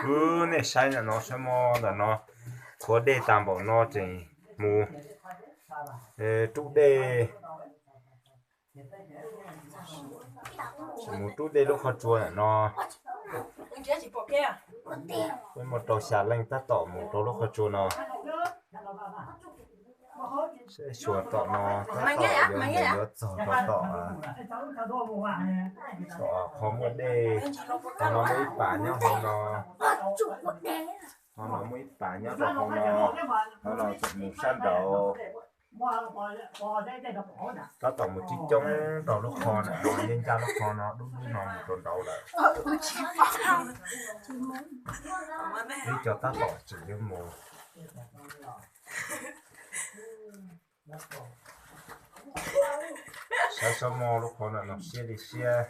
Wb nej saib ntawm no, saib mog ntawm no, qhuav dej tag npaum no tseem mus rub dej, tseem mus rub dej lub qhov tsua ntawm no. Peb muaj rau xya leej tab tom mus rau lub qhov tsua no. Seb xyuas tom no tab tom yuav mus yuav txog rau tom, tom qhov muaj dej, qhov no muaj ib pas nyob hauv no, qhov no muaj ib pas nyob rau hauv no, qhov no tseem mus sab nraud. Tab tom mus coob coob rau lub qhov ntawm no, yeej ncaj lub qhov no dub dub no mus rau nraud lawm. Ib co tab tom tseem yuav mus. Saib saib mog, lub qhov ntawm no siab li siab.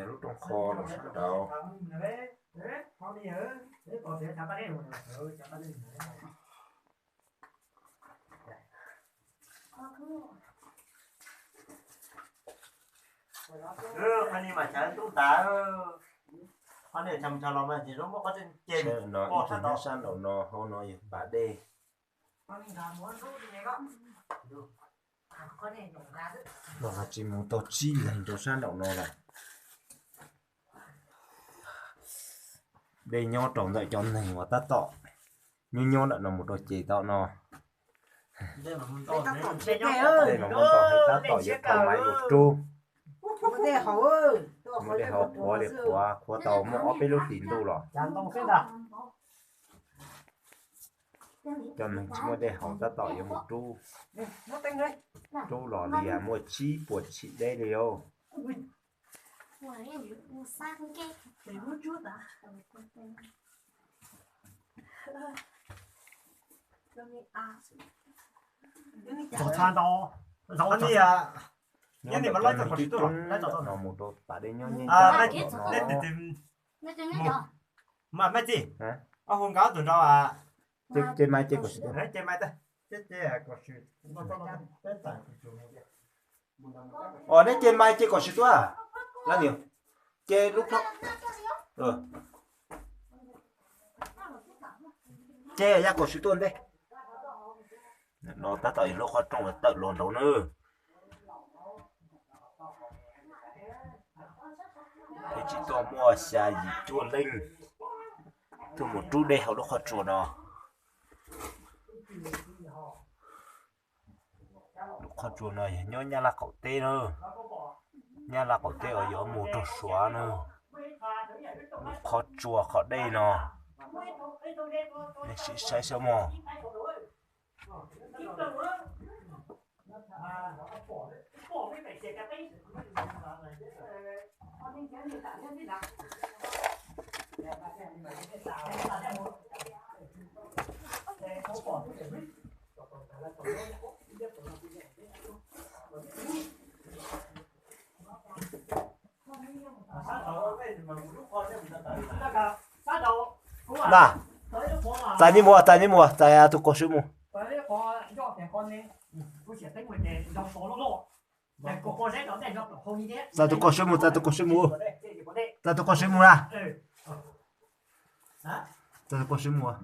Lub rooj qho los sab nraud. Qhov no ib tug nyob sab nraum no, hauv no yog pas dej. No ho tsis mus tau tsib leeg rau sab nraum no lawm. Dej nyob rau ntawm cov neeg uas tab tom nyob nyob ntawm no mus rau ces tom no. Dej no mus tau tab tom yuav tau maiv mus rub. Muaj dej haus qhuav li qhuav, qhuav tau muaj ob peb lub hlis ntuj los. Cov neeg tsis muaj dej haus tab tom yuav mus rub. Rub los li muaj tsib puas tshim deb li os. Nyob ntawm cov neeg tib toob no mus rau pas dej nyob nyob nyob no. Ces maiv ces kom sib tuaj. Os, neb ces maiv ces kom sib tuaj. Lab niam, ces lub plob, ces ya kom sib tuaj ntej. No tab tom yog lub qhov rooj uas tawm los nraud na. Peb tsis tuaj muaj xya yim cuaj leej tuaj mus rub dej hauv lub qhov tsua no. Lub qhov tsua no yog nyob Nyab Laj qaum teb na. Nyab Laj qaum teb uas yuav mus rau Suav na. Lub qhov tsua qhov dej no, nej sim saib saib mog. Na, txais nej mus, txais nej mus, txais tus kaus swb mus. Txais tus kaus swb mus, txais tus kaus swb mus, txais tus kaus swb mus na. Txais tus kaus swb mus.